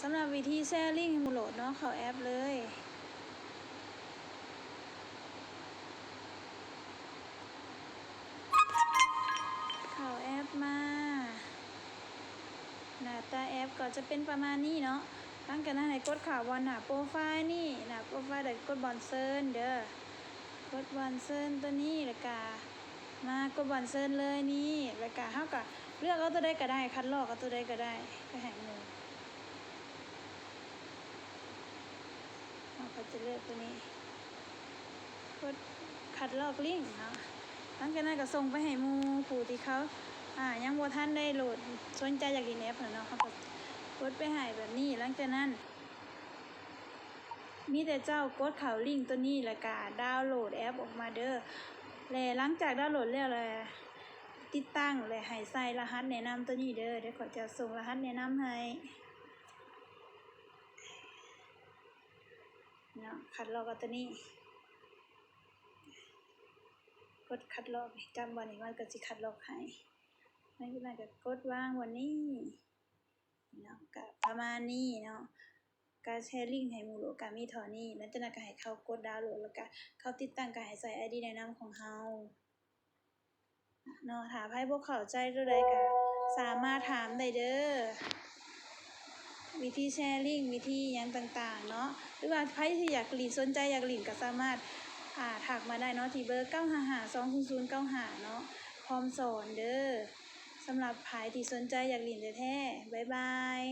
ສຳລັບວິທີແຊລິ້ງໃຫ້ໝູ່ໂຫຼດເນາະ ເຂົ້າແອັບເລີຍ. ເຂົ້າແອັບມາ ໜ້າຕາແອັບກໍຈະເປັນປະມານນີ້ເນາະ. ຫຼັງຈາກນັ້ນໃຫ້ກົດເຂົ້າບ່ອນໜ້າໂປຣໄຟລ໌ນີ້ ໜ້າໂປຣໄຟລ໌ ແລ້ວກົດບ່ອນເຊີນເດີ ກົດບ່ອນເຊີນຕົວນີ້ ແລ້ວກະມາກົດບ່ອນເຊີນເລີຍນີ້ ແລ້ວກະເຮົາກະເລືອກເອົາຕົວໃດກໍໄດ້ ຄັດລອກເອົາຕົວໃດກໍໄດ້ ໄປໃຫ້ໝູ່. ເຮົາກໍຈະເລືອກຕົວນີ້ ກົດຄັດລອກລິ້ງເນາະ. ຫຼັງຈາກນັ້ນກໍສົ່ງໄປໃຫ້ໝູ່ຜູ້ທີ່ເຂົາ ອາ ຍັງບໍ່ທັນໄດ້ໂຫຼດ ສົນໃຈຢາກຫຼິ້ນແອັບຫັ້ນເນາະ ເຮົາກໍກົດໄປໃຫ້ແບບນີ້. ຫຼັງຈາກນັ້ນ ມີແຕ່ເຈົ້າກົດເຂົ້າລິ້ງຕົວນີ້ ແລ້ວກະດາວໂຫຼດແອັບອອກມາເດີ ແລະ ຫຼັງຈາກດາວໂຫຼດແລ້ວ ແລະ ຕິດຕັ້ງ ແລະ ໃຫ້ໃສ່ລະຫັດແນະນຳຕົວນີ້ເດີ. ດຽວຂ້ອຍຈະສົ່ງລະຫັດແນະນຳໃຫ້ເນາະ. ຄັດລອກເອົາຕົວນີ້ ກົດຄັດລອກ ຈັບບ່ອນນີ້ ມັນກໍຊິຄັດລອກໃຫ້. ຫຼັງຈາກນັ້ນກໍກົດວາງບ່ອນນີ້ເນາະ ກໍປະມານນີ້ເນາະ. ການແຊລິ້ງໃຫ້ໝູ່ໂຫຼດກໍມີເທົ່ານີ້. ຫຼັງຈາກນັ້ນກໍໃຫ້ເຂົາກົດດາວໂຫຼດ ແລ້ວກໍເຂົາຕິດຕັ້ງ ກໍໃຫ້ໃສ່ໄອດີແນະນຳຂອງເຮົາເນາະ. ຖ້າໃຜບໍ່ເຂົ້າໃຈຕົວໃດກໍສາມາດຖາມໄດ້ເດີ ວິທີແຊລິ້ງ ວິທີຫຍັງຕ່າງໆເນາະ ຫຼືວ່າໃຜທີ່ຢາກຫຼິ້ນ ສົນໃຈຢາກຫຼິ້ນກໍສາມາດ ອາ ທັກມາໄດ້ເນາະ ທີ່ເບີ ເກົ້າຫ້າຫ້າ ສອງສູນສູນ ເກົ້າຫ້າເນາະ ພ້ອມສອນເດີ. ສຳລັບໃຜທີ່ສົນໃຈຢາກຫຼິ້ນແທ້ໆ ບາຍບາຍ.